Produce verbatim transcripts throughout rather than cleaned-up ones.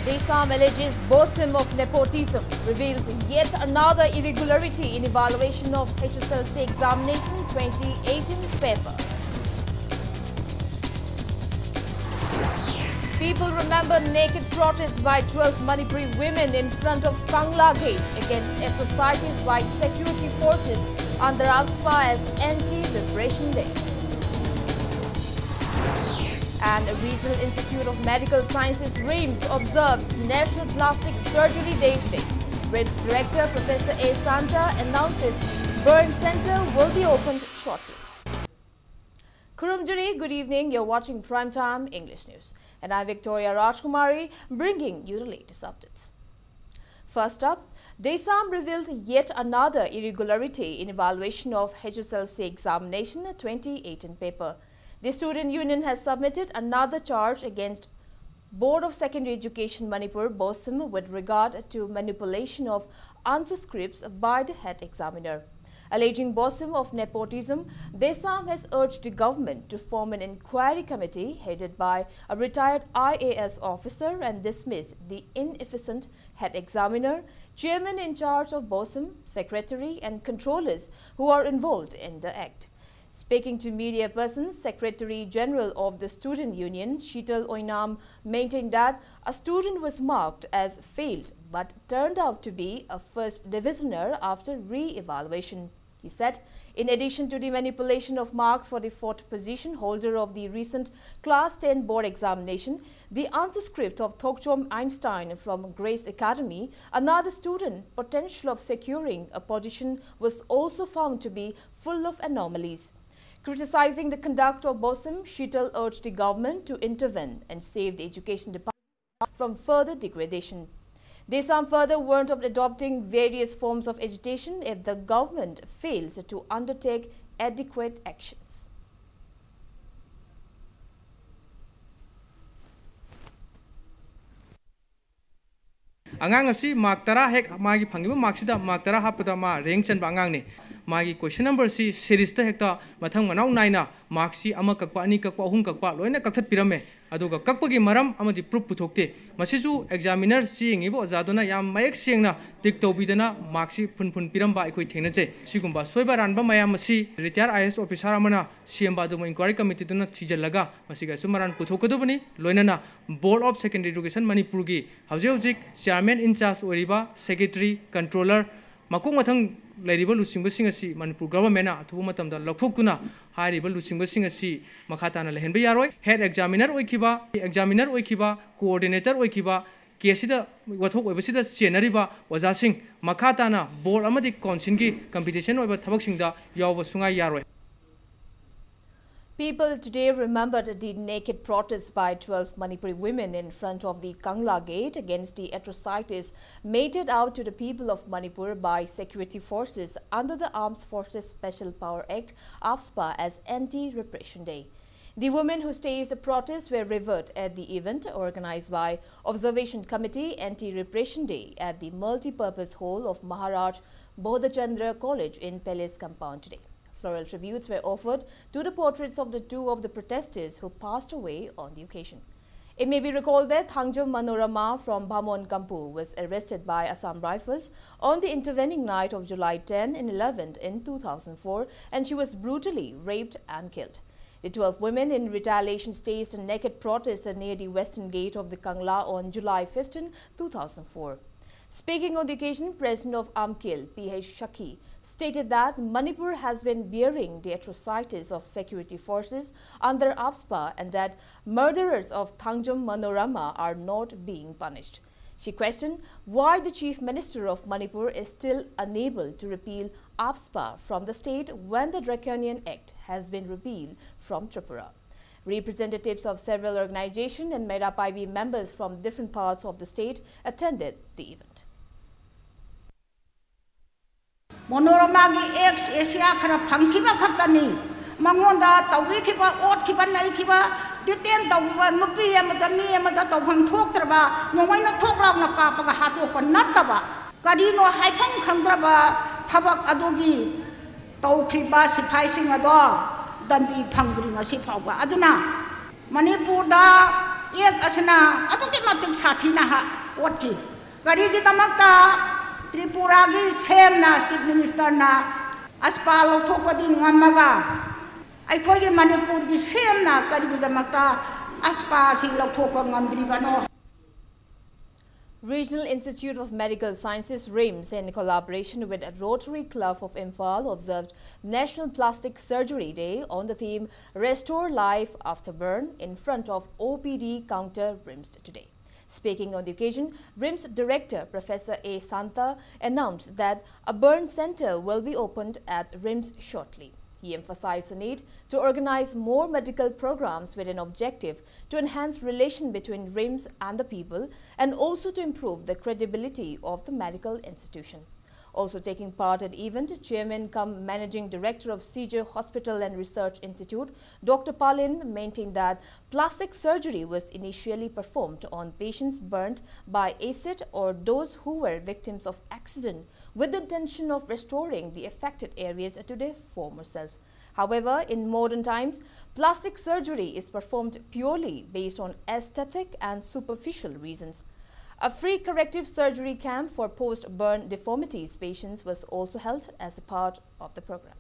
Desam alleges Bosim of nepotism, reveals yet another irregularity in evaluation of H S L C examination twenty eighteen paper. People remember naked protests by twelve Manipuri women in front of Kangla Gate against atrocities by security forces under AFSPA as Anti-Repression Day. And the Regional Institute of Medical Sciences, RIMS, observes National Plastic Surgery Day today. RIMS Director Professor A Santa announces burn center will be opened shortly. Khulumjiri, good evening. You're watching Primetime English News. And I'm Victoria Rajkumari, bringing you the latest updates. First up, Desam revealed yet another irregularity in evaluation of H S L C examination twenty eighteen paper. The student union has submitted another charge against Board of Secondary Education Manipur, Bosim, with regard to manipulation of answer scripts by the head examiner. Alleging Bosim of nepotism, Desam has urged the government to form an inquiry committee headed by a retired I A S officer and dismiss the inefficient head examiner, chairman in charge of Bosim, secretary and controllers who are involved in the act. Speaking to media persons, Secretary General of the Student Union, Sheetal Oinam, maintained that a student was marked as failed but turned out to be a first divisioner after re-evaluation. He said, in addition to the manipulation of marks for the fourth position holder of the recent Class ten board examination, the answer script of Thokchom Einstein from Grace Academy, another student potential of securing a position, was also found to be full of anomalies. Criticizing the conduct of Bosim, Sheetal urged the government to intervene and save the education department from further degradation. Desam further warned of adopting various forms of agitation if the government fails to undertake adequate actions. ꯑꯉꯥꯡ ꯑꯁꯤ mark ꯇꯔꯥ ꯍꯦꯛ ꯃꯥꯒꯤ ꯐꯪꯉꯤꯕ ꯃꯥꯔꯛꯁꯤꯗ mark ꯇꯔꯥ ꯍꯥꯞꯄꯗ ꯃꯥ rank ꯆꯟꯕ ꯑꯉꯥꯡꯅꯤ꯫ ꯃꯥꯒꯤ question numberꯁꯤ seriesꯇ ꯍꯦꯛꯇ ꯃꯊꯪ ꯃꯅꯥꯎ ꯅꯥꯏꯅ markꯁꯤ ꯑꯃ ꯀꯛꯄ, ꯑꯅꯤ ꯀꯛꯄ, ꯑꯍꯨꯝ ꯀꯛꯄ ꯂꯣꯏꯅ ꯀꯛꯊꯠꯄꯤꯔꯝꯃꯦ꯫ ꯑꯗꯨꯒ ꯀꯛꯄꯒꯤ ꯃꯔꯝ ꯑꯃꯗꯤ proof ꯄꯨꯊꯣꯛꯇꯦ꯫ ꯃꯁꯤꯁꯨ examiner ꯆꯦ ꯌꯦꯡꯉꯤꯕ ꯑꯣꯖꯥꯗꯨꯅ ꯌꯥꯝ ꯃꯌꯦꯛ ꯁꯦꯡꯅ tick ꯇꯧꯕꯤꯗꯅ markꯁꯤ ꯐꯨꯟ ꯐꯨꯟ ꯄꯤꯔꯝꯕ ꯑꯩꯈꯣꯏ ꯊꯦꯡꯅꯖꯩ꯫ ꯁꯤꯒꯨꯝꯕ ꯑꯁꯣꯏꯕ ꯑꯔꯥꯟꯕ ꯃꯌꯥꯝ ꯑꯁꯤ retired IAS officer ꯑꯃꯅ ꯁꯦꯝꯕ ꯑꯗꯨꯒꯨꯝꯕ inquiry committeeꯗꯨꯅ ꯊꯤꯖꯤꯜꯂꯒ ꯃꯁꯤꯒꯤ ꯑꯆꯨꯝ ꯑꯔꯥꯟ ꯄꯨꯊꯣꯛꯀꯗꯕꯅꯤ꯫ ꯂꯣꯏꯅꯅ Board of Secondary Education ꯃꯅꯤꯄꯨꯔꯒꯤ ꯍꯧꯖꯤꯛ ꯍꯧꯖꯤꯛ chairman in charge ꯑꯣꯏꯔꯤꯕ, secretary, controller, ꯃꯀꯣꯛ ꯃꯊꯪ ꯂꯩꯔꯤꯕ ꯂꯨꯆꯤꯡꯕꯁꯤꯡ ꯑꯁꯤ ꯃꯅꯤꯄꯨꯔ governmentꯅ ꯑꯊꯨꯕ ꯃꯇꯝꯗ ꯂꯧꯊꯣꯛꯇꯨꯅ ꯍꯥꯏꯔꯤꯕ ꯂꯨꯆꯤꯡꯕꯁꯤꯡ ꯑꯁꯤ ꯃꯈꯥ ꯇꯥꯅ ꯂꯩꯍꯟꯕ ꯌꯥꯔꯣꯏ꯫ Head examiner ꯑꯣꯏꯈꯤꯕ, examiner ꯑꯣꯏꯈꯤꯕ, coordinator ꯑꯣꯏꯈꯤꯕ, caseꯁꯤꯗ ꯋꯥꯊꯣꯛ ꯑꯣꯏꯕꯁꯤꯗ ꯆꯦꯟꯅꯔꯤꯕ ꯑꯣꯖꯥꯁꯤꯡ ꯃꯈꯥ ꯇꯥꯅ board ꯑꯃꯗꯤ councilꯒꯤ competition ꯑꯣꯏꯕ ꯊꯕꯛꯁꯤꯡꯗ ꯌꯥꯎꯕ ꯁꯨꯡꯌꯥ ꯌꯥꯔꯣꯏ꯫ People today remembered the naked protest by twelve Manipuri women in front of the Kangla Gate against the atrocities meted out to the people of Manipur by security forces under the Armed Forces Special Power Act, AFSPA, as Anti-Repression Day. The women who staged the protest were revered at the event organized by Observation Committee Anti-Repression Day at the multi-purpose hall of Maharaj Bodhachandra College in Palace Compound today. Floral tributes were offered to the portraits of the two of the protesters who passed away on the occasion. It may be recalled that Thangjam Manorama from Bamon Kampu was arrested by Assam Rifles on the intervening night of July ten and eleventh in two thousand four, and she was brutally raped and killed. The twelve women in retaliation staged a naked protest near the western gate of the Kangla on July fifteen, two thousand four. Speaking on the occasion, President of AMKIL, P H Shakhi, stated that Manipur has been bearing the atrocities of security forces under AFSPA and that murderers of Thangjam Manorama are not being punished. She questioned why the Chief Minister of Manipur is still unable to repeal AFSPA from the state when the draconian act has been repealed from Tripura. Representatives of several organizations and Meira Paibi members from different parts of the state attended the event. ꯃꯣꯅꯣꯔꯃꯥꯒꯤ ꯑꯦꯛꯁ ꯑꯦꯁꯤꯌꯥ ꯈꯔ ꯐꯪꯈꯤꯕ ꯈꯛꯇꯅꯤ꯫ ꯃꯉꯣꯟꯗ ꯇꯧꯕꯤꯈꯤꯕ, ꯑꯣꯠꯈꯤꯕ, ꯅꯩꯈꯤꯕ, detain ꯇꯧꯕꯤꯕ, ꯅꯨꯄꯤ ꯑꯃꯗ, ꯃꯤ ꯑꯃꯗ ꯇꯧꯐꯝ ꯊꯣꯛꯇ꯭ꯔꯕ, ꯅꯣꯡꯃꯩꯅ ꯊꯣꯛ ꯂꯥꯎꯅ ꯀꯥꯞꯄꯒ ꯍꯥꯠꯇꯣꯛꯄ ꯅꯠꯇꯕ, ꯀꯔꯤꯅꯣ ꯍꯥꯏꯐꯝ ꯈꯪꯗ꯭ꯔꯕ ꯊꯕꯛ ꯑꯗꯨꯒꯤ ꯇꯧꯈ꯭ꯔꯤꯕ ꯁꯤꯐꯥꯏꯁꯤꯡ ꯑꯗꯣ ꯗꯟꯗꯤ ꯐꯪꯗ꯭ꯔꯤ ꯉꯁꯤ ꯐꯥꯎꯕ꯫ ꯑꯗꯨꯅ ꯃꯅꯤꯄꯨꯔꯗ ꯑꯦꯛ ꯑꯁꯤꯅ ꯑꯗꯨꯛꯀꯤ ꯃꯇꯤꯛ ꯁꯥꯊꯤꯅ ꯍꯥ-, ꯑꯣꯠꯈꯤ꯫ ꯀꯔꯤꯒꯤꯗꯃꯛꯇ ꯇ꯭ꯔꯤꯄꯨꯔꯥꯒꯤ ꯁꯦꯝꯅ ꯆꯤꯐ ꯃꯤꯅꯤꯁꯇꯔꯅ ꯑꯁꯄꯥ ꯂꯧꯊꯣꯛꯄꯗꯤ ꯉꯝꯃꯒ ꯑꯩꯈꯣꯏꯒꯤ ꯃꯅꯤꯄꯨꯔꯒꯤ ꯁꯦꯝꯅ ꯀꯔꯤꯒꯤꯗꯃꯛꯇ ꯑꯁꯄꯥ ꯑꯁꯤ ꯂꯧꯊꯣꯛꯄ ꯉꯝꯗ꯭ꯔꯤꯕꯅꯣ? Regional Institute of Medical Sciences, RIMS, in collaboration with Rotary Club of Imphal, observed National Plastic Surgery Day on the theme Restore Life After Burn in front of O P D counter, RIMS, today. Speaking on the occasion, RIMS Director Professor A Santa announced that a burn center will be opened at RIMS shortly. He emphasized the need to organize more medical programs with an objective to enhance relation between RIMS and the people and also to improve the credibility of the medical institution. Also taking part at event, Chairman cum Managing Director of Seizure Hospital and Research Institute, Doctor Palin, maintained that plastic surgery was initially performed on patients burnt by acid or those who were victims of accident, with the intention of restoring the affected areas to their former self. However, in modern times, plastic surgery is performed purely based on aesthetic and superficial reasons. A free corrective surgery camp for post-burn deformities patients was also held as a part of the program.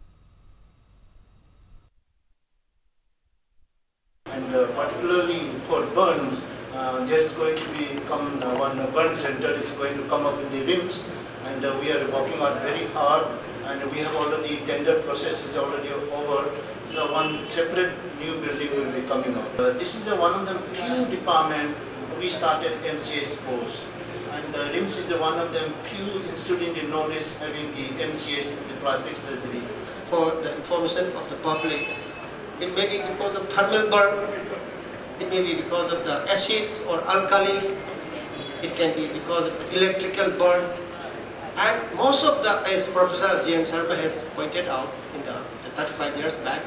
And uh, particularly for burns, uh, there is going to be come uh, one burn center is going to come up in the RIMS, and uh, we are working out very hard, and we have already, tender process is already over. So one separate new building will be coming up. Uh, this is a, one of the few department we started M C S course, and uh, RIMS is a, one of the few institute in the Northeast having the M C S in the plastic surgery. For the information of the public, it may be because of thermal burn, it may be because of the acid or alkali, it can be because of the electrical burn. And most of the, as Professor G N Sharma has pointed out in the, the thirty-five years back,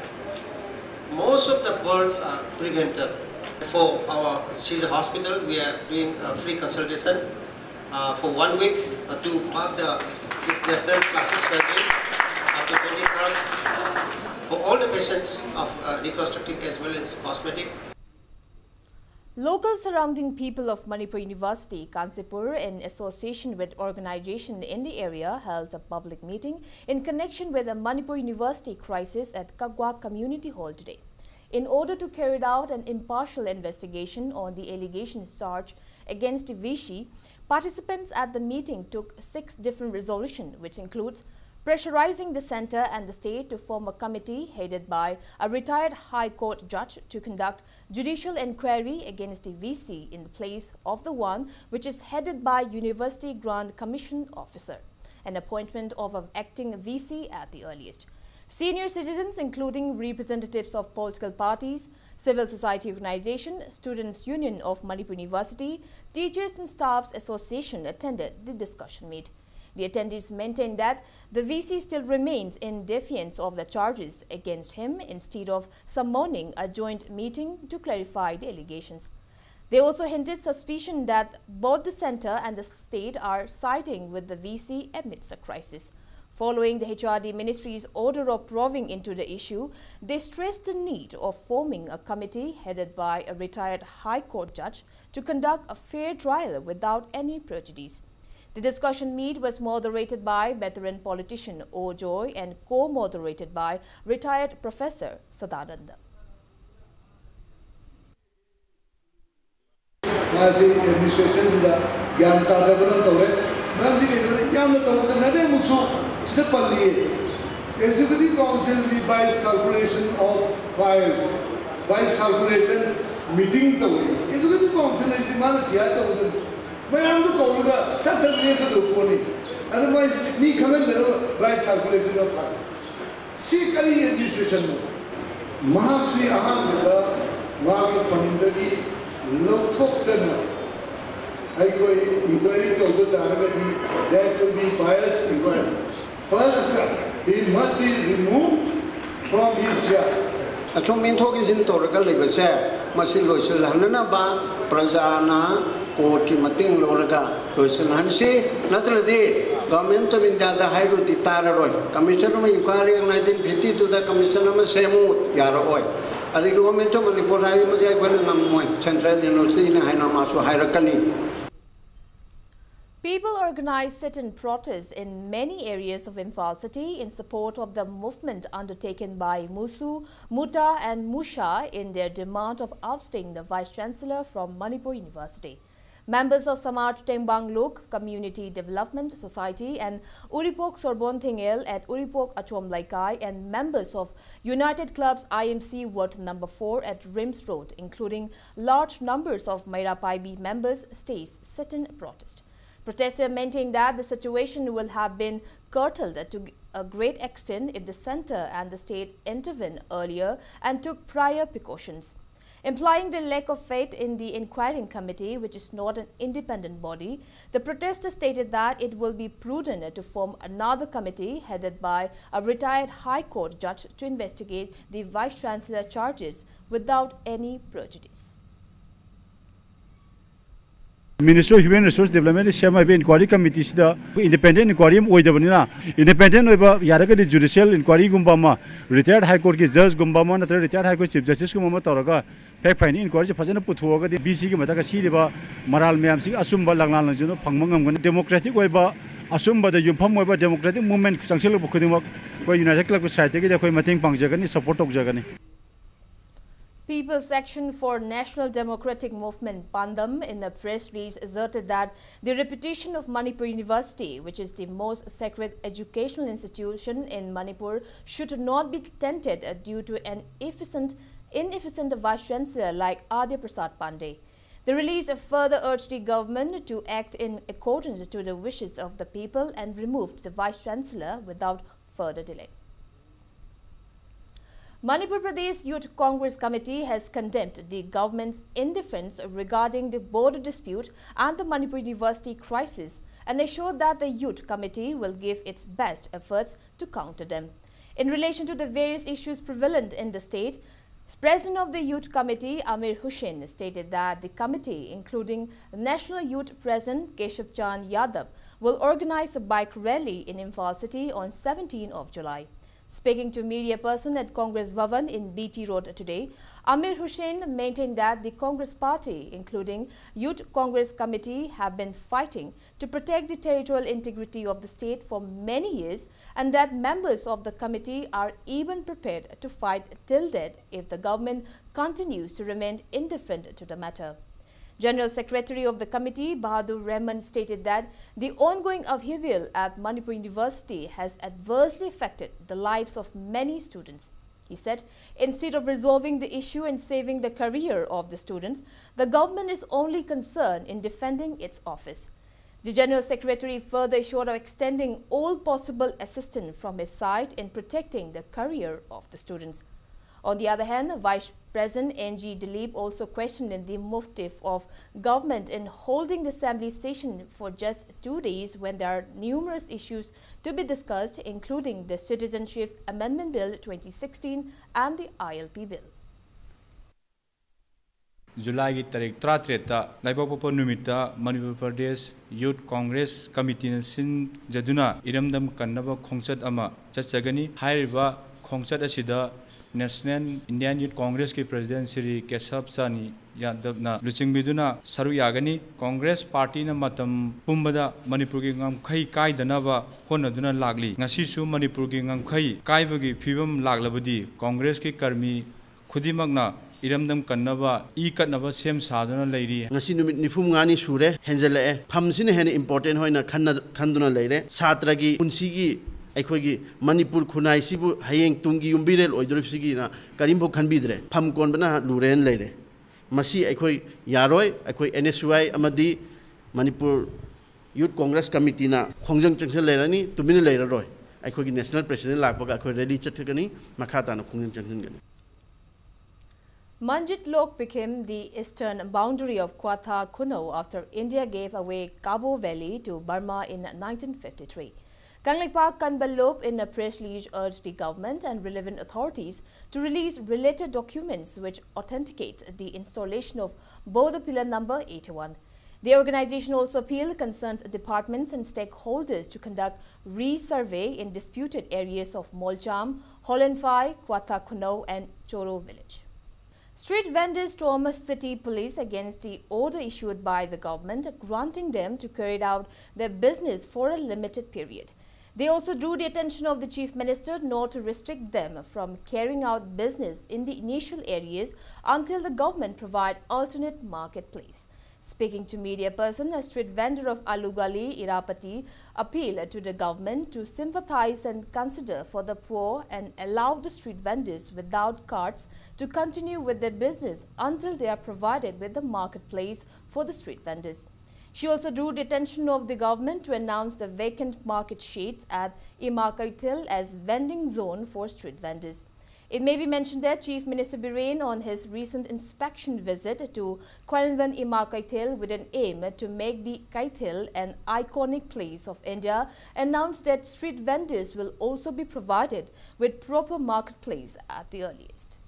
most of the burns are preventable. For our Seizure Hospital, we are doing a free consultation uh, for one week uh, to mark the this National Plastic Surgery uh, for all the patients of uh, reconstructive as well as cosmetic. Local surrounding people of Manipur University, Kanchanpur, in association with organization in the area, held a public meeting in connection with the Manipur University crisis at Kagwa Community Hall today. In order to carry out an impartial investigation on the allegations charged against the V C, participants at the meeting took six different resolutions, which includes pressurizing the center and the state to form a committee headed by a retired High Court judge to conduct judicial inquiry against the V C in the place of the one which is headed by University Grant Commission officer, and appointment of an acting V C at the earliest. Senior citizens, including representatives of political parties, civil society organization, Students' Union of Manipur University, Teachers and Staffs Association, attended the discussion meet. The attendees maintained that the V C still remains in defiance of the charges against him instead of summoning a joint meeting to clarify the allegations. They also hinted suspicion that both the center and the state are siding with the V C amidst the crisis. Following the H R D ministry's order of probing into the issue, they stressed the need of forming a committee headed by a retired High Court judge to conduct a fair trial without any prejudice. The discussion meet was moderated by veteran politician O Joy and co-moderated by retired Professor Sadananda. ꯃꯥꯁꯤ ꯑꯦꯗꯃꯤꯅꯤꯁꯇ꯭ꯔꯦꯁꯟꯁꯤꯗ ꯒ꯭ꯌꯥꯟ ꯇꯥꯗꯕꯅ ꯇꯧꯔꯦ꯫ ꯃꯔꯝꯗꯤ ꯀꯩꯅꯣꯗ ꯌꯥꯝꯅ ꯇꯧꯕꯗ ꯅꯠꯇꯦ, ꯑꯃꯨꯛꯁꯨ ꯁꯤꯗ ꯄꯜꯂꯤꯌꯦ꯫ Executive Council ꯒꯤ by circulation of files, by circulation meeting ꯇꯧꯋꯦ꯫ Executive Council ꯍꯥꯏꯁꯤꯗꯤ ꯃꯥꯅ ꯆꯤꯌꯥꯔ ꯇꯧꯒꯗꯕꯅꯤ꯫ ꯃꯌꯥꯝꯗꯨ ꯀꯧꯔꯒ ꯊꯛ ꯊꯛ ꯂꯦꯞꯀꯗꯕ ꯄꯣꯠꯅꯤ꯫ ꯑꯗꯨ ꯃꯥꯏ ꯃꯤ ꯈꯪꯍꯟꯒꯗꯕ by circulation of file꯫ ꯁꯤ ꯀꯔꯤ ꯑꯦꯗꯃꯤꯅꯤꯁꯇ꯭ꯔꯦꯁꯟꯅꯣ? ꯃꯍꯥꯛꯁꯤ ꯑꯍꯥꯟꯕꯗ ꯃꯥꯒꯤ ꯐꯝꯗꯒꯤ ꯂꯧꯊꯣꯛꯇꯅ ꯑꯩꯈꯣꯏ ꯏꯟꯀ꯭ꯋꯥꯏꯔꯤ ꯇꯧꯕ ꯇꯥꯔꯒꯗꯤ that will be bias inquiry. First, he must be removed from his chair. ꯑꯁꯨꯝ ꯏꯟꯊꯣꯛ ꯏꯟꯁꯤꯟ ꯇꯧꯔꯒ ꯂꯩꯕꯁꯦ ꯃꯁꯤ ꯂꯣꯏꯁꯤꯜꯍꯟꯅꯅꯕ ꯄ꯭ꯔꯖꯥꯅ ꯀꯣꯔꯠꯀꯤ ꯃꯇꯦꯡ ꯂꯧꯔꯒ ꯂꯣꯏꯁꯤꯟꯍꯟꯁꯤ꯫ ꯅꯠꯇ꯭ꯔꯗꯤ Government of Indiaꯗ ꯍꯥꯏꯔꯨꯗꯤ ꯇꯥꯔꯔꯣꯏ꯫ Commission ꯑꯃ, inquiry nineteen fifty twoꯗ commission ꯑꯃ ꯁꯦꯝꯃꯨ ꯌꯥꯔꯛꯑꯣꯏ꯫ ꯑꯗꯒꯤ Government of Manipur ꯍꯥꯏꯕ ꯃꯁꯦ ꯑꯩꯈꯣꯏꯅ ꯉꯝꯃꯣꯏ, Central Universityꯅ ꯍꯥꯏꯅ ꯃꯥꯁꯨ ꯍꯥꯏꯔꯛꯀꯅꯤ꯫ People organized sit-in protests in many areas of Imphal city in support of the movement undertaken by Musu, Muta and Musha in their demand of ousting the Vice Chancellor from Manipur University. Members of Samaj Tengbangluk Community Development Society and Uripok Sorbon Thingel at Uripok Achom Laikai and members of United Clubs I M C Ward number four at RIMS Road, including large numbers of Meira Paibi members, staged sit-in protest. Protesters maintain that the situation will have been curtailed to a great extent if the centre and the state intervened earlier and took prior precautions. Implying the lack of faith in the inquiring committee, which is not an independent body, the protesters stated that it will be prudent to form another committee headed by a retired High Court judge to investigate the Vice Chancellor charges without any prejudice. Ministry of Human Resource Development ꯁꯦꯝ ꯍꯥꯏꯕ inquiry committeeꯁꯤꯗ independent inquiry ꯑꯃ ꯑꯣꯏꯗꯕꯅꯤꯅ, independent ꯑꯣꯏꯕ, ꯌꯥꯔꯒꯗꯤ judicial inquiryꯒꯨꯝꯕ ꯑꯃ, retired High Courtꯀꯤ judgeꯒꯨꯝꯕ ꯑꯃ ꯅꯠꯇ꯭ꯔꯒ retired High Court Chief Justiceꯀꯨꯝꯕ ꯑꯃ ꯇꯧꯔꯒ fact finding inquiryꯁꯦ ꯐꯖꯅ ꯄꯨꯊꯣꯛꯑꯒꯗꯤ BCꯒꯤ ꯃꯊꯛꯇ ꯁꯤꯔꯤꯕ ꯃꯔꯥꯜ ꯃꯌꯥꯝꯁꯤꯒꯤ ꯑꯆꯨꯝꯕ ꯂꯪꯂꯥꯟ ꯂꯪꯖꯅ ꯐꯪꯕ ꯉꯝꯒꯅꯤ꯫ Democratic ꯑꯣꯏꯕ, ꯑꯆꯨꯝꯕꯗ ꯌꯨꯝꯐꯝ ꯑꯣꯏꯕ democratic movement ꯆꯪꯁꯤꯜꯂꯛꯄ ꯈꯨꯗꯤꯡꯃꯛ ꯑꯩꯈꯣꯏ United Club sideꯇꯒꯤꯗꯤ ꯑꯩꯈꯣꯏ ꯃꯇꯦꯡ ꯄꯥꯡꯖꯒꯅꯤ, support ꯇꯧꯖꯒꯅꯤ꯫ People's Action for National Democratic Movement, PANDAM, in a press release asserted that the reputation of Manipur University, which is the most sacred educational institution in Manipur, should not be tainted due to an efficient, inefficient vice chancellor like Adya Prasad Pandey. The release further urged the government to act in accordance to the wishes of the people and remove the vice chancellor without further delay. Manipur Pradesh Youth Congress Committee has condemned the government's indifference regarding the border dispute and the Manipur University crisis and assured that the Youth Committee will give its best efforts to counter them. In relation to the various issues prevalent in the state, President of the Youth Committee, Amir Hussain, stated that the committee, including National Youth President Keshav Chand Yadav, will organize a bike rally in Imphal City on seventeenth of July. Speaking to media person at Congress Bhavan in B T Road today, Amir Hussain maintained that the Congress party, including Youth Congress Committee, have been fighting to protect the territorial integrity of the state for many years, and that members of the committee are even prepared to fight till death if the government continues to remain indifferent to the matter. General Secretary of the committee, Bahadur Rahman, stated that the ongoing upheaval at Manipur University has adversely affected the lives of many students. He said, instead of resolving the issue and saving the career of the students, the government is only concerned in defending its office. The General Secretary further assured of extending all possible assistance from his side in protecting the career of the students. On the other hand, Vice President N G Dilip also questioned the motive of government in holding the assembly session for just two days when there are numerous issues to be discussed, including the Citizenship Amendment Bill twenty sixteen and the I L P Bill. ꯖꯨꯂꯥꯏꯒꯤ ꯇꯥꯔꯤꯛ ꯇꯔꯥꯇꯔꯦꯠꯇ ꯂꯩꯕꯥꯛꯄꯣꯛꯄ ꯅꯨꯃꯤꯠꯇ ꯃꯅꯤꯄꯨꯔ ꯄ꯭ꯔꯗꯦꯁ ꯌꯨꯠ ꯀꯣꯡꯒ꯭ꯔꯦꯁ ꯀꯃꯤꯇꯤꯅ ꯁꯤꯟꯖꯗꯨꯅ ꯏꯔꯝꯗꯝ ꯀꯟꯅꯕ ꯈꯣꯡꯆꯠ ꯑꯃ ꯆꯠꯆꯒꯅꯤ꯫ ꯍꯥꯏꯔꯤꯕ ꯈꯣꯡꯆꯠ ꯑꯁꯤꯗ national Indian ꯌꯨꯠ ꯀꯣꯡꯒ꯭ꯔꯦꯁꯀꯤ president Shri ꯀꯦꯁꯕ ꯆꯥꯟ ꯌꯥꯗꯕꯅ ꯂꯨꯆꯤꯡꯕꯤꯗꯨꯅ ꯁꯔꯨꯛ ꯌꯥꯒꯅꯤ꯫ ꯀꯣꯡꯒ꯭ꯔꯦꯁ ꯄꯥꯔꯇꯤꯅ ꯃꯇꯝ ꯄꯨꯝꯕꯗ ꯃꯅꯤꯄꯨꯔꯒꯤ ꯉꯝꯈꯩ ꯀꯥꯏꯗꯅꯕ ꯍꯣꯠꯅꯗꯨꯅ ꯂꯥꯛꯂꯤ꯫ ꯉꯁꯤꯁꯨ ꯃꯅꯤꯄꯨꯔꯒꯤ ꯉꯝꯈꯩ ꯀꯥꯏꯕꯒꯤ ꯐꯤꯕꯝ ꯂꯥꯛꯂꯕꯗꯤ ꯀꯣꯡꯒ꯭ꯔꯦꯁꯀꯤ ꯀꯔꯃꯤ ꯈꯨꯗꯤꯡꯃꯛꯅ ꯏꯔꯝꯗꯝ ꯀꯟꯅꯕ ꯏ ꯀꯠꯅꯕ ꯁꯦꯝ ꯁꯥꯗꯨꯅ ꯂꯩꯔꯤ꯫ ꯉꯁꯤ ꯅꯨꯃꯤꯠ ꯅꯤꯐꯨ ꯃꯉꯥꯅꯤ ꯁꯨꯔꯦ, ꯍꯦꯟꯖꯜꯂꯛꯑꯦ꯫ ꯐꯝꯁꯤꯅ ꯍꯦꯟꯅ ꯏꯝꯄꯣꯔꯇꯦꯟ ꯑꯣꯏꯅ ꯈꯟꯅ-, ꯈꯟꯗꯨꯅ ꯂꯩꯔꯦ꯫ ꯁꯥꯇ꯭ꯔꯒꯤ ꯄꯨꯟꯁꯤꯒꯤ, ꯑꯩꯈꯣꯏꯒꯤ ꯃꯅꯤꯄꯨꯔ ꯈꯨꯟꯅꯥꯏꯁꯤꯕꯨ ꯍꯌꯦꯡ ꯇꯨꯡꯒꯤ ꯌꯨꯝꯕꯤꯔꯦꯜ ꯑꯣꯏꯗꯧꯔꯤꯕꯁꯤꯒꯤꯅ ꯀꯔꯤꯝꯐꯥꯎ ꯈꯟꯕꯤꯗ꯭ꯔꯦ꯫ ꯐꯝ ꯀꯣꯟꯕꯅ ꯂꯨꯔꯦꯅ ꯂꯩꯔꯦ꯫ ꯃꯁꯤ ꯑꯩꯈꯣꯏ ꯌꯥꯔꯣꯏ꯫ ꯑꯩꯈꯣꯏ ꯑꯦꯟ ꯑꯦꯁ ꯌꯨ ꯑꯥꯏ ꯑꯃꯗꯤ ꯃꯅꯤꯄꯨꯔ ꯌꯨꯠ ꯀꯣꯡꯒ꯭ꯔꯦꯁ ꯀꯃꯤꯇꯤꯅ ꯈꯣꯡꯖꯪ ꯆꯪꯁꯤꯜ ꯂꯩꯔꯅꯤ, ꯇꯨꯃꯤꯟꯅ ꯂꯩꯔꯔꯣꯏ꯫ ꯑꯩꯈꯣꯏꯒꯤ ꯅꯦꯁꯅꯦꯜ ꯄ꯭ꯔꯁꯤꯗꯦꯟ ꯂꯥꯛꯄꯒ ꯑꯩꯈꯣꯏ ꯔꯦꯂꯤ ꯆꯠꯊꯒꯅꯤ, ꯃꯈꯥ ꯇꯥꯅ ꯈꯣꯡꯖꯪ ꯆꯪꯁꯤꯟꯒꯅꯤ꯫ Manjit Lok became the eastern boundary of Kwatha Kuno after India gave away Kabo Valley to Burma in nineteen fifty-three. Kangleipak Kanbalob, in a press release, urged the government and relevant authorities to release related documents which authenticate the installation of border pillar number eighty-one. The organization also appealed concerned departments and stakeholders to conduct resurvey in disputed areas of Molcham, Holenphai, Kwathakhunau and Choro village. Street vendors stormed city police against the order issued by the government granting them to carry out their business for a limited period. They also drew the attention of the Chief Minister not to restrict them from carrying out business in the initial areas until the government provide alternate marketplace. Speaking to media person, a street vendor of Alugali, Irapati, appealed to the government to sympathize and consider for the poor and allow the street vendors without carts to continue with their business until they are provided with the marketplace for the street vendors. She also drew the attention of the government to announce the vacant market sheds at Ima Kaithel as vending zone for street vendors. It may be mentioned that Chief Minister Biren, on his recent inspection visit to Khualnvan Ima Kaithel with an aim to make the Kaithel an iconic place of India, announced that street vendors will also be provided with proper marketplace at the earliest.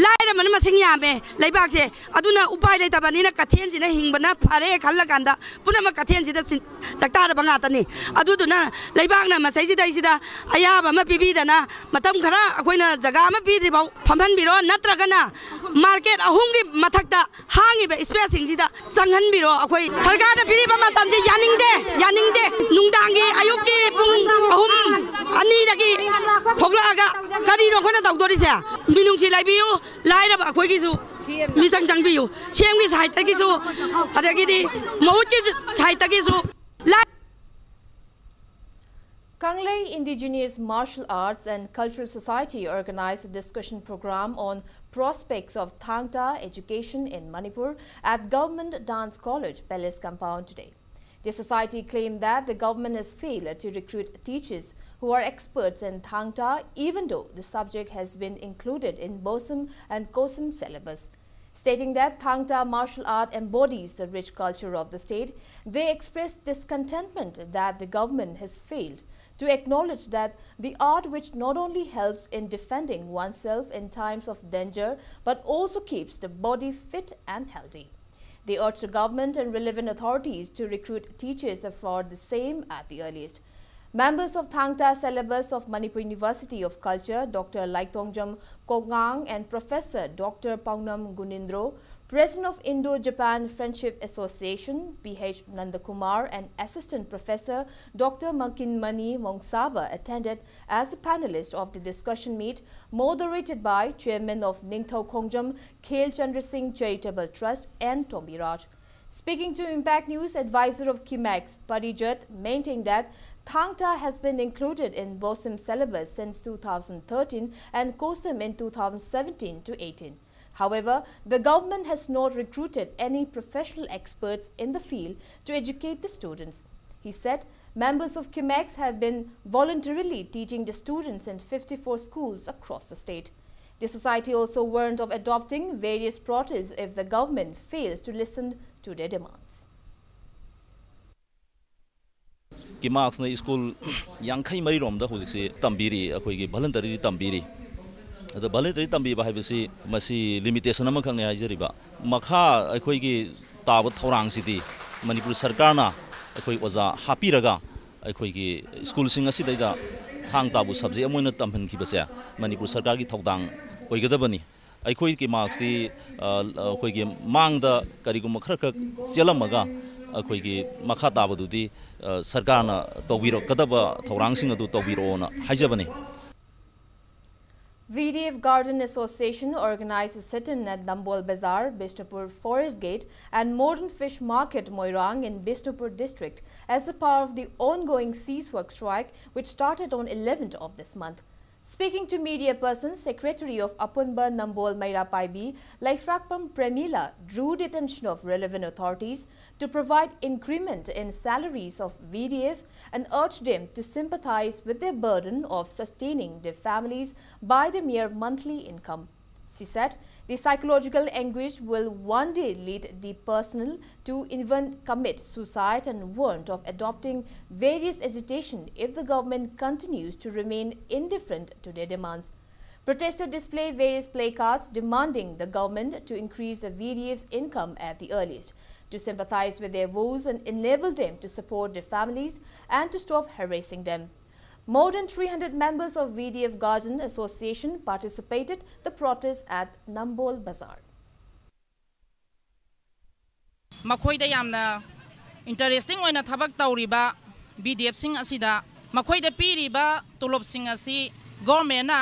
ꯂꯥꯏꯔꯕꯅ ꯃꯁꯤꯡ ꯌꯥꯝꯃꯦ ꯂꯩꯕꯥꯛꯁꯦ꯫ ꯑꯗꯨꯅ ꯎꯄꯥꯏ ꯂꯩꯇꯕꯅꯤꯅ ꯀꯩꯊꯦꯜꯁꯤꯅ ꯍꯤꯡꯕꯅ ꯐꯔꯦ ꯈꯜꯂꯀꯥꯟꯗ ꯄꯨꯝꯅꯃꯛ ꯀꯩꯊꯦꯜꯁꯤꯗ ꯆꯤꯟ- ꯆꯥꯛꯇꯥꯔꯕ ꯉꯥꯛꯇꯅꯤ꯫ ꯑꯗꯨꯗꯨꯅ ꯂꯩꯕꯥꯛꯅ ꯃꯁꯤꯗꯩꯁꯤꯗꯩꯁꯤꯗ ꯑꯌꯥꯕ ꯑꯃ ꯄꯤꯕꯤꯗꯅ ꯃꯇꯝ ꯈꯔ ꯑꯩꯈꯣꯏꯅ ꯖꯒꯥ ꯑꯃ ꯄꯤꯗ꯭ꯔꯤꯐꯥꯎ ꯐꯝꯍꯟꯕꯤꯔꯣ, ꯅꯠꯇ꯭ꯔꯒꯅ ꯃꯥꯔꯀꯦꯠ ꯑꯍꯨꯝꯒꯤ ꯃꯊꯛꯇ ꯍꯥꯡꯉꯤꯕ ꯏꯁꯄꯦꯁꯁꯤꯡꯁꯤꯗ ꯆꯪꯍꯟꯕꯤꯔꯣ꯫ ꯑꯩꯈꯣꯏ ꯁꯔꯀꯥꯔꯅ ꯄꯤꯔꯤꯕ ꯃꯇꯝꯁꯤ ꯌꯥꯅꯤꯡꯗꯦ, ꯌꯥꯅꯤꯡꯗꯦ꯫ ꯅꯨꯡꯗꯥꯡꯒꯤ, ꯑꯌꯨꯛꯀꯤ ꯄꯨꯡ ꯑꯍꯨꯝ, ꯑꯅꯤꯗꯒꯤ ꯊꯣꯛꯂꯛꯑꯒ ꯀꯔꯤꯅꯣ ꯑꯩꯈꯣꯏꯅ ꯇꯧꯗꯣꯔꯤꯁꯦ? ꯃꯤꯅꯨꯡꯁꯤ ꯂꯩꯕꯤꯌꯨ, ꯂꯥꯏꯔꯕ ꯑꯩꯈꯣꯏꯒꯤꯁꯨ ꯃꯤꯆꯪ ꯆꯪꯕꯤꯌꯨ, ꯁꯤ ꯑꯦꯝꯒꯤ ꯁꯥꯏꯠꯇꯒꯤꯁꯨ, ꯑꯗꯒꯤꯗꯤ ꯃꯍꯨꯠꯀꯤ ꯁꯥꯏꯠꯇꯒꯤꯁꯨ꯫ Kanglei Indigenous Martial Arts and Cultural Society organized a discussion program on prospects of Thangta education in Manipur at Government Dance College, Palace Compound today. The society claimed that the government has failed to recruit teachers who are experts in Thangta, even though the subject has been included in BOSEM and COSEM syllabus. Stating that Thangta martial art embodies the rich culture of the state, they expressed discontentment that the government has failed to acknowledge that the art, which not only helps in defending oneself in times of danger but also keeps the body fit and healthy. They urge the government and relevant authorities to recruit teachers for the same at the earliest. Members of Thangta syllabus of Manipur University of Culture, Doctor Laitongjem Kognang and Professor Doctor Paunam Gunindro, President of Indo-Japan Friendship Association, P H Nandakumar, and Assistant Professor Doctor Makinmani Mongsaba attended as a panelist of the discussion meet moderated by Chairman of Ningthou Khongjam Khel Chandra Singh Charitable Trust, N Tombiraj. Speaking to Impact News, advisor of Kimax, Parijat, maintained that Thangta has been included in BOSEM syllabus since two thousand thirteen and COSEM in two thousand seventeen to eighteen. However, the government has not recruited any professional experts in the field to educate the students. He said members of Kimax have been voluntarily teaching the students in fifty-four schools across the state. The society also warned of adopting various protests if the government fails to listen to their demands. ꯀꯤꯃꯥꯛꯁꯅ school ꯌꯥꯡꯈꯩ ꯃꯔꯤꯔꯣꯝꯗ ꯍꯧꯖꯤꯛꯁꯤ ꯇꯝꯕꯤꯔꯤ, ꯑꯩꯈꯣꯏꯒꯤ ꯚꯣꯂꯟꯇꯔꯤꯗꯤ ꯇꯝꯕꯤꯔꯤ꯫ ꯑꯗꯣ ꯚꯣꯂꯟꯇꯔꯤ ꯇꯝꯕꯤꯕ ꯍꯥꯏꯕꯁꯤ ꯃꯁꯤ limitation ꯑꯃꯈꯛꯅꯦ ꯍꯥꯏꯖꯔꯤꯕ꯫ ꯃꯈꯥ ꯑꯩꯈꯣꯏꯒꯤ ꯇꯥꯕ ꯊꯧꯔꯥꯡꯁꯤꯗꯤ ꯃꯅꯤꯄꯨꯔ ꯁꯔꯀꯥꯔꯅ ꯑꯩꯈꯣꯏ ꯑꯣꯖꯥ ꯍꯥꯞꯄꯤꯔꯒ ꯑꯩꯈꯣꯏꯒꯤ ꯁ꯭ꯀꯨꯜꯁꯤꯡ ꯑꯁꯤꯗꯩꯗ ꯊꯥꯡ ꯇꯥꯕꯨ ꯁꯕꯖꯦꯛ ꯑꯃ ꯑꯣꯏꯅ ꯇꯝꯍꯟꯈꯤꯕꯁꯦ ꯃꯅꯤꯄꯨꯔ ꯁꯔꯀꯥꯔꯒꯤ ꯊꯧꯗꯥꯡ ꯑꯣꯏꯒꯗꯕꯅꯤ꯫ ꯑꯩꯈꯣꯏꯒꯤ ꯃꯥꯔꯛꯁꯇꯤ ꯑꯩꯈꯣꯏꯒꯤ ꯃꯥꯡꯗ ꯀꯔꯤꯒꯨꯝꯕ ꯈꯔ ꯈꯛ ꯆꯦꯜꯂꯝꯃꯒ ꯑꯩꯈꯣꯏꯒꯤ ꯃꯈꯥ ꯇꯥꯕꯗꯨꯗꯤ ꯁꯔꯀꯥꯔꯅ ꯇꯧꯕꯤꯔꯛꯀꯗꯕ ꯊꯧꯔꯥꯡꯁꯤꯡ ꯑꯗꯨ ꯇꯧꯕꯤꯔꯛꯑꯣꯅ ꯍꯥꯏꯖꯕꯅꯤ꯫ V D F Garden Association organized a sit-in at Nambol Bazar, Bishnupur Forest Gate, and Modern Fish Market, Moirang in Bishnupur district as a part of the ongoing cease-work strike, which started on eleventh of this month. Speaking to media persons, Secretary of Apunba Nambol Meira Paibi, Leifrakpam Premila, drew the attention of relevant authorities to provide increment in salaries of V D F and urged them to sympathize with their burden of sustaining their families by the mere monthly income. She said the psychological anguish will one day lead the personnel to even commit suicide and warned of adopting various agitation if the government continues to remain indifferent to their demands. Protesters display various placards demanding the government to increase the V D F's income at the earliest, to sympathize with their woes and enable them to support their families and to stop harassing them. More than three hundred members of V D F Guardian Association participated the protest at Nambol Bazar. ꯃꯈꯣꯏꯗ ꯌꯥꯝꯅ interesting ꯑꯣꯏꯅ ꯊꯕꯛ ꯇꯧꯔꯤꯕ B D F ꯁꯤꯡ ꯑꯁꯤꯗ ꯃꯈꯣꯏꯗ ꯄꯤꯔꯤꯕ ꯇꯣꯂꯣꯞꯁꯤꯡ ꯑꯁꯤ government ꯅ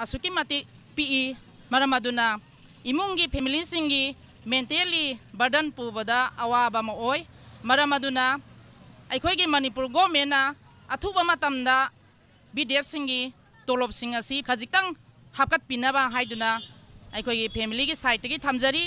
ꯑꯁꯨꯛꯀꯤ ꯃꯇꯤꯛ ꯄꯤꯛꯏ꯫ ꯃꯔꯝ ꯑꯗꯨꯅ ꯏꯃꯨꯡꯒꯤ family ꯁꯤꯡꯒꯤ mentally burden ꯄꯨꯕꯗ ꯑꯋꯥꯕ ꯑꯃ ꯑꯣꯏ꯫ ꯃꯔꯝ ꯑꯗꯨꯅ ꯑꯩꯈꯣꯏꯒꯤ ꯃꯅꯤꯄꯨꯔ government ꯅ ꯑꯊꯨꯕ ꯃꯇꯝꯗ B D F ꯁꯤꯡꯒꯤ ꯇꯣꯂꯣꯞꯁꯤꯡ ꯑꯁꯤ ꯈꯖꯤꯛꯇꯪ ꯍꯥꯞꯀꯠꯄꯤꯅꯕ ꯍꯥꯏꯗꯨꯅ ꯑꯩꯈꯣꯏꯒꯤ family ꯒꯤ side ꯇꯒꯤ ꯊꯝꯖꯔꯤ꯫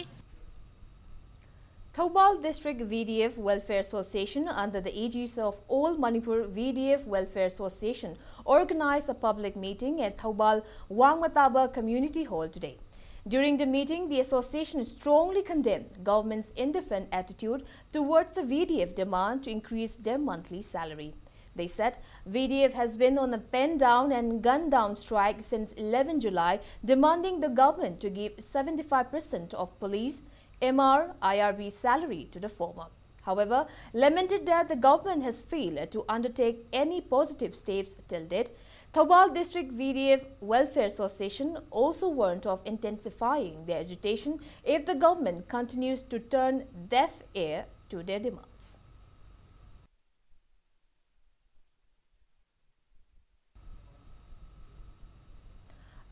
Thoubal District V D F Welfare Association, under the aegis of All Manipur V D F Welfare Association, organized a public meeting at Thoubal Wangmataba Community Hall today. During the meeting, the association strongly condemned government's indifferent attitude towards the V D F demand to increase their monthly salary. They said V D F has been on a pen down and gun down strike since eleven July, demanding the government to give seventy-five percent of police, M R, I R B salary to the former. However, lamented that the government has failed to undertake any positive steps till date. Thoubal District V D F Welfare Association also warned of intensifying their agitation if the government continues to turn deaf ear to their demands.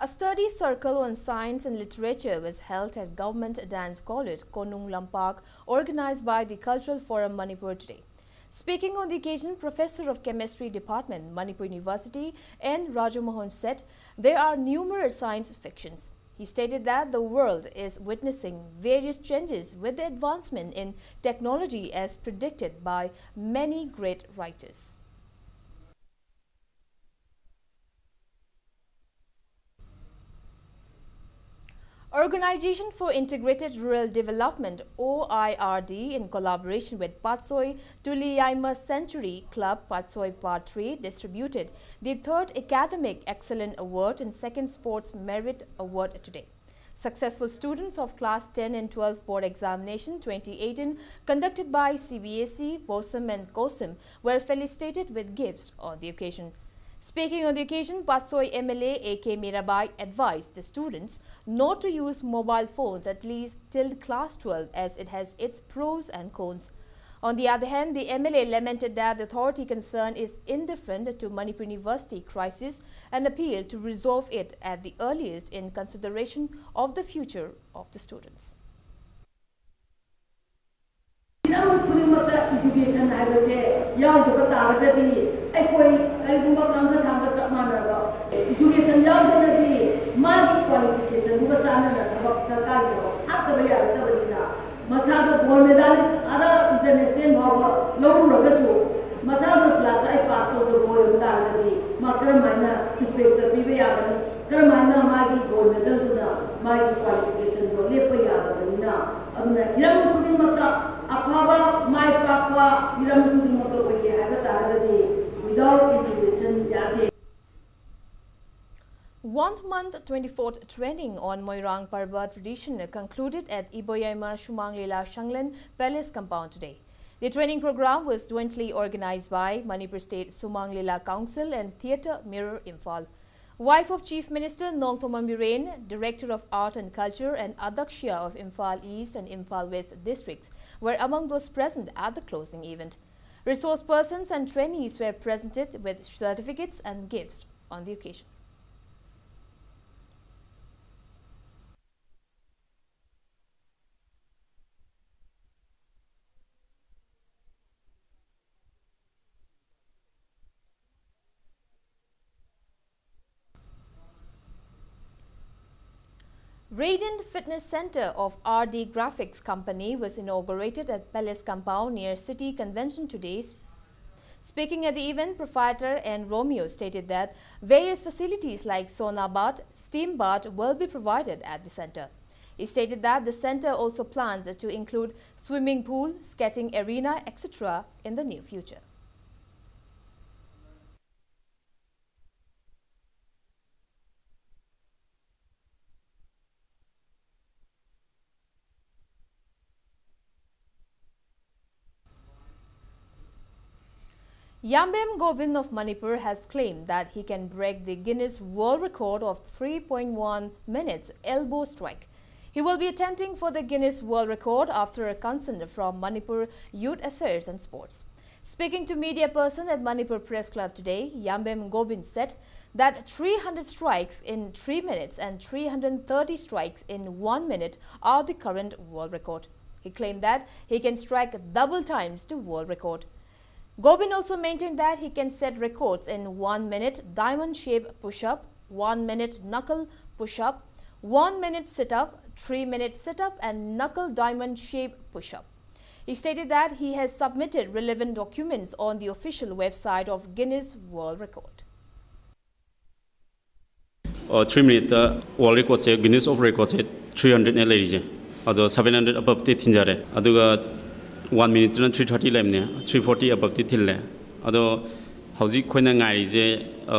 A study circle on science and literature was held at Government Dance College, Konung Lampak, organized by the Cultural Forum Manipur today. Speaking on the occasion, Professor of Chemistry Department, Manipur University, N Rajamohan said there are numerous science fictions. He stated that the world is witnessing various changes with the advancement in technology as predicted by many great writers. Organization for Integrated Rural Development, O I R D, in collaboration with Patsoi Tuliyaima Century Club, Patsoi Part three, distributed the third Academic Excellence Award and second Sports Merit Award today. Successful students of Class ten and twelve Board Examination twenty eighteen, conducted by C B S E, BOSEM and COSEM, were felicitated with gifts on the occasion. Speaking on the occasion, Patsoi M L A A K Mirabai advised the students not to use mobile phones, at least till class twelve, as it has its pros and cons. On the other hand, the M L A lamented that the authority concerned is indifferent to Manipur University crisis and appealed to resolve it at the earliest in consideration of the future of the students. ꯍꯤꯔꯝ ꯈꯨꯗꯤꯡꯃꯛꯇ education ꯍꯥꯏꯕꯁꯦ ꯌꯥꯎꯗꯕ ꯇꯥꯔꯒꯗꯤ ꯑꯩꯈꯣꯏ ꯀꯔꯤꯒꯨꯝꯕ ꯀꯥꯡꯒ ꯊꯥꯡꯒ ꯆꯞ ꯃꯥꯟꯅꯔꯕ education ꯌꯥꯎꯗꯅꯗꯤ ꯃꯥꯒꯤ qualificationꯗꯨꯒ ꯆꯥꯟꯅꯅ ꯊꯕꯛ ꯁꯔꯀꯥꯔꯒꯤ ꯊꯕꯛ ꯍꯥꯞꯇꯕ ꯌꯥꯔꯛꯇꯕꯅꯤꯅ ꯃꯁꯥꯗ gold medalist ꯑꯥꯗ international ꯐꯥꯎꯕ ꯂꯧꯔꯨꯔꯒꯁꯨ ꯃꯁꯥꯗ class eight pass ꯇꯧꯗꯕ ꯑꯣꯏꯔꯝ ꯇꯥꯔꯒꯗꯤ ꯃꯥ ꯀꯔꯝ ꯍꯥꯏꯅ inspector ꯄꯤꯕ ꯌꯥꯒꯅꯤ? ꯀꯔꯝ ꯍꯥꯏꯅ ꯃꯥꯒꯤ gold medalꯗꯨꯅ ꯃꯥꯒꯤ qualificationꯗꯣ ꯂꯦꯞꯄ ꯌꯥꯗꯕꯅꯤꯅ ꯑꯗꯨꯅ ꯍꯤꯔꯝ ꯈꯨꯗꯤꯡꯃꯛꯇ ꯑꯐꯕ ꯃꯥꯏ ꯄꯥꯛꯄ ꯍꯤꯔꯝ ꯈꯨꯗꯤꯡꯃꯛꯇ ꯑꯣꯏꯒꯦ ꯍꯥꯏꯕ ꯇꯥꯔꯒꯗꯤ without education ꯌꯥꯗꯦ꯫ One month twenty-fourth training on Moirang Parva tradition concluded at Iboyaima Shumang Lila Shanglen Palace compound today. The training program was jointly organized by Manipur State Sumang Lila Council and Theatre Mirror Imphal. Wife of Chief Minister Nongthombam Biren, Director of Art and Culture and Adakshya of Imphal East and Imphal West districts were among those present at the closing event. Resource persons and trainees were presented with certificates and gifts on the occasion. Radiant Fitness Center of R D Graphics Company was inaugurated at Palace Compound near City Convention today's Speaking at the event, Proprietor N Romeo stated that various facilities like sauna bath, steam bath will be provided at the center. He stated that the center also plans to include swimming pool, skating arena, et cetera in the near future. Yambem Gobin of Manipur has claimed that he can break the Guinness World Record of three point one minutes elbow strike. He will be attempting for the Guinness World Record after a consent from Manipur Youth Affairs and Sports. Speaking to media person at Manipur Press Club today, Yambem Gobin said that three hundred strikes in three minutes and three hundred thirty strikes in one minute are the current world record. He claimed that he can strike double times to world record. Gobin also maintained that he can set records in one minute diamond shape push-up, one minute knuckle push-up, one minute sit-up, three minute sit-up and knuckle diamond shape push-up. He stated that he has submitted relevant documents on the official website of Guinness World Record. Three ꯃꯤꯅꯤꯠꯇ world ꯔꯦꯀꯣꯔꯠꯁꯦ, Guinness of ꯔꯦꯀꯣꯔꯠꯁꯦ three ꯍꯟꯗ꯭ꯔꯦꯠꯅꯦ ꯂꯩꯔꯤꯁꯦ꯫ ꯑꯗꯣ seven hundred ꯑꯕꯞꯇꯤ ꯊꯤꯟꯖꯔꯦ꯫ ꯑꯗꯨꯒ one ꯃꯤꯅꯤꯠꯇꯨꯅ ꯊ꯭ꯔꯤ ꯊꯥꯔꯇꯤ ꯂꯩꯕꯅꯦ, ꯊ꯭ꯔꯤ ꯐꯣꯔꯇꯤ ꯑꯕꯞꯇꯤ ꯊꯤꯜꯂꯦ꯫ ꯑꯗꯣ ꯍꯧꯖꯤꯛ ꯑꯩꯈꯣꯏꯅ ꯉꯥꯏꯔꯤꯁꯦ, ꯑ,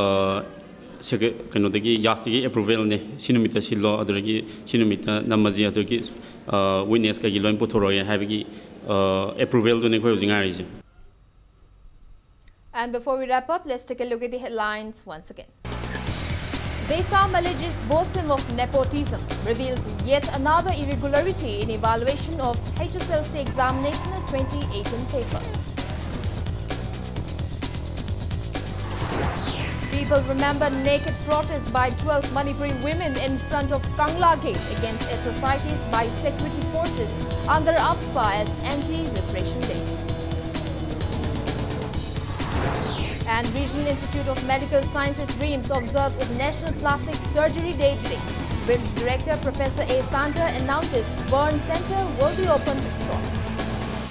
ꯁꯦꯀ꯭ꯔꯦ-, ꯀꯩꯅꯣꯗꯒꯤ, ꯌꯥꯁꯇꯒꯤ ꯑꯦꯄ꯭ꯔꯨꯚꯦꯜꯅꯦ꯫ ꯁꯤ ꯅꯨꯃꯤꯠꯇ ꯁꯤꯜꯂꯣ, ꯑꯗꯨꯗꯒꯤ ꯁꯤ ꯅꯨꯃꯤꯠꯇ ꯅꯝꯃꯁꯤ, ꯑꯗꯨꯗꯒꯤ, ꯑ, ꯋꯤꯠꯅꯦꯁ ꯀꯩꯒꯤ ꯂꯣꯏ ꯄꯨꯊꯣꯔꯛꯑꯣ ꯍꯥꯏꯕꯒꯤ, ꯑ, ꯑꯦꯄ꯭ꯔꯨꯚꯦꯜꯗꯨꯅꯦ ꯑꯩꯈꯣꯏ ꯍꯧꯖꯤꯛ ꯉꯥꯏꯔꯤꯁꯦ꯫ And before we wrap up, let's take a look at the headlines once again. DESAM alleges BOSIM of nepotism, reveals yet another irregularity in evaluation of H S L C examination twenty eighteen paper. People remember naked protest by twelve Manipuri women in front of Kangla Gate against atrocities by security forces under AFSPA as Anti-Repression Day. And Regional Institute of Medical Sciences, RIMS, observes National Plastic Surgery Day today. RIMS Director Professor A Santa announces burn center will be opened shortly.